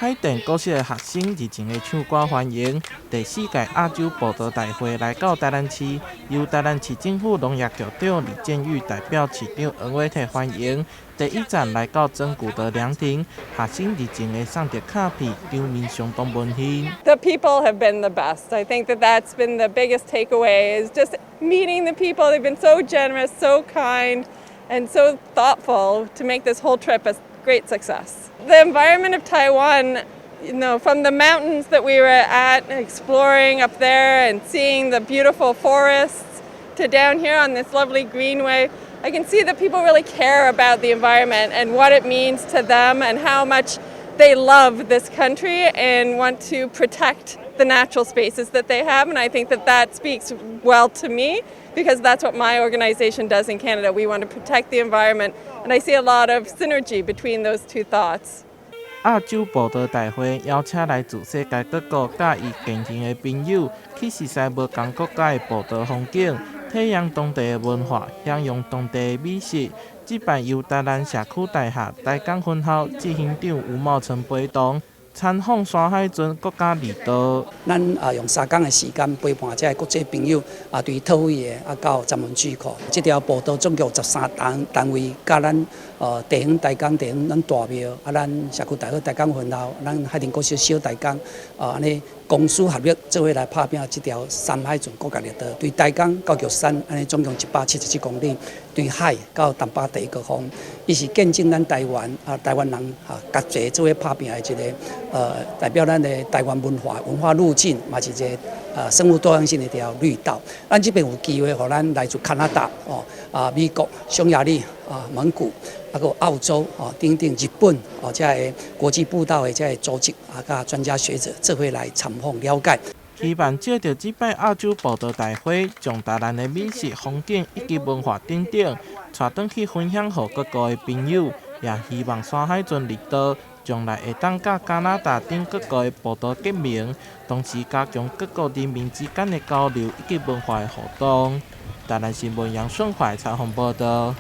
海淀國小的學生熱情的唱歌歡迎第四屆亞洲步道大會來到台南市，由台南市政府農業局長李建玉代表市長黃偉哲歡迎。第一站來到曾古德涼亭，學生熱情的送著卡片，場面相當溫馨。 The people have been the best. I think that that's been the biggest takeaway, is just meeting the people. They've been so generous, so kind, and so thoughtful to make this whole trip a great success. The environment of Taiwan, from the mountains that we were at exploring up there and seeing the beautiful forests to down here on this lovely greenway, I can see that people really care about the environment and what it means to them and how much they love this country and want to protect the natural spaces that they have. And I think that that speaks well to me because that's what my organization does in Canada. We want to protect the environment, and I see a lot of synergy between those two thoughts. 亞洲步道大會邀請來自世界各國佮伊健行的朋友，去熟似無仝國家的步道風景，體驗當地的文化，享用當地的美食。這擺由台南社區大學台江分校執行長吳茂成陪同參訪山海圳國家綠道。咱啊用3工的時間陪伴這个國際朋友啊，對特惠的啊到專門智庫，這條步道總共有13單單位，佮咱地方台江地方咱大廟啊，咱社區大學台江分校，咱海淀國小小台江啊，按呢公私合力做伙來拍拚這條山海圳國家綠道，對台江到玉山，按呢總共177公里，對海到淡巴第一高峰，伊是見證咱台灣啊台灣人啊共齊做伙拍拚的一个代表咱的台灣文化文化路徑，嘛是一个生物多樣性的一條綠道。咱這邊有機會予咱來自加拿大哦啊美國、匈牙利啊蒙古。啊，閣澳洲哦等等日本哦，這个國際步道的這个組織啊，佮專家學者做伙來參訪了解。希望藉著這擺亞洲步道大會，將台南的美食、風景以及文化等等，帶轉去分享予各國的朋友，也希望山海圳綠道將來會當佮加拿大等各國的步道結盟，同時加強各國人民之間的交流以及文化的互動。台南新聞楊順懷採訪報道。